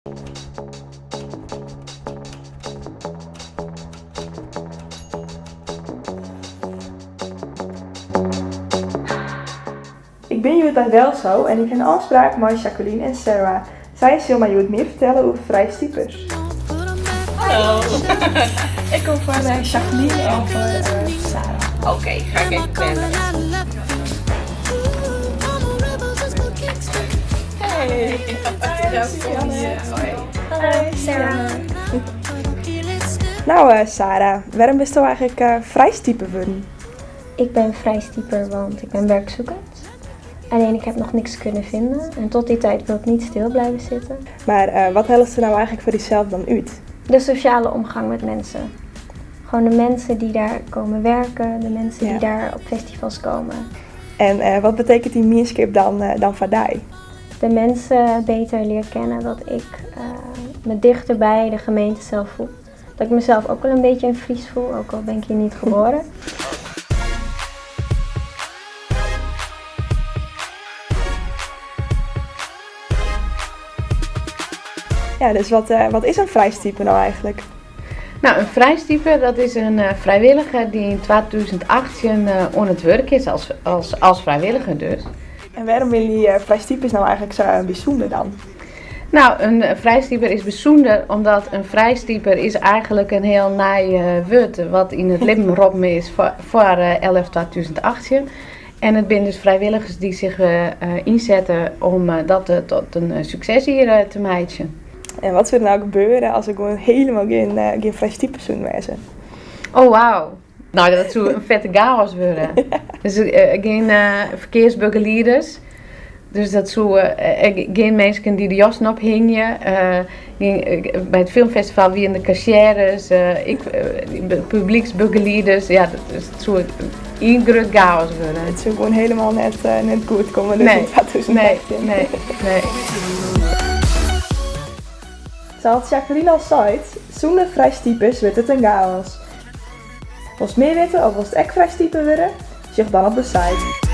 Ik bin hjoed by Welzo en ik ha in ôfspraak mei Jacqueline en Sarah. Sy sil my hjoed mear fertelle oer frijstipers. Hallo. Ik kom foar Jacqueline en foar Sarah. Oké, ga ik even bellen. Hey. Hey. Hallo Sarah. Nou Sarah, wêrom bisto eigentlik frijstiper wurden? Ik ben vrijstieper, want ik ben werkzoekend. Alleen ik heb nog niks kunnen vinden en tot die tijd wil ik niet stil blijven zitten. Mar wat hellest der no eigentlik foar dysels dan út? De sociale omgang met mensen. Gewoon de mensen die daar komen werken, de mensen die daar op festivals komen. En wat betekent dy mienskip dan foar dy? De mensen beter leer kennen, dat ik me dichter bij de gemeente zelf voel. Dat ik mezelf ook wel een beetje een Fries voel, ook al ben ik hier niet geboren. Ja, dus wat is in frijstiper no eigentlik? No, in frijstiper dat is in frijwilliger dy't yn 2018 oan it wurk is, as frijwilliger dus. En wêrom binne dy frijstipers no eigentlik sa bysûnder dan? No, in frijstiper is bysûnder omdat in frijstiper is eigentlik in hiel nij wurd wat yn it libben roppen is foar LF 2018. En it binne dus frijwilligers dy't sich ynsette om dat tot in suksesjier te meitsjen. En wat soe der no gebeure as der gewoan hielendal gjin frijstipers soenen wêze? Oh, wauw. No, dat soe in fette chaos wurde. Dus gjin ferkearsbegelieders. Dus dat soe gjin minsken dy't de jassen ophingje. By it filmfestival wienen de kassières, ek publyksbegelieders. Ja, dus it soe ien grut chaos wurde. It soe gewoan hielendal net goed komme dus yn 2018. Nee, nee, nee. Sa't Jacqueline al seit, sûnder frijstipers wurdt it in chaos. Wolst mear witte of wolst ek frijstiper wurde? Sjoch dan op de site.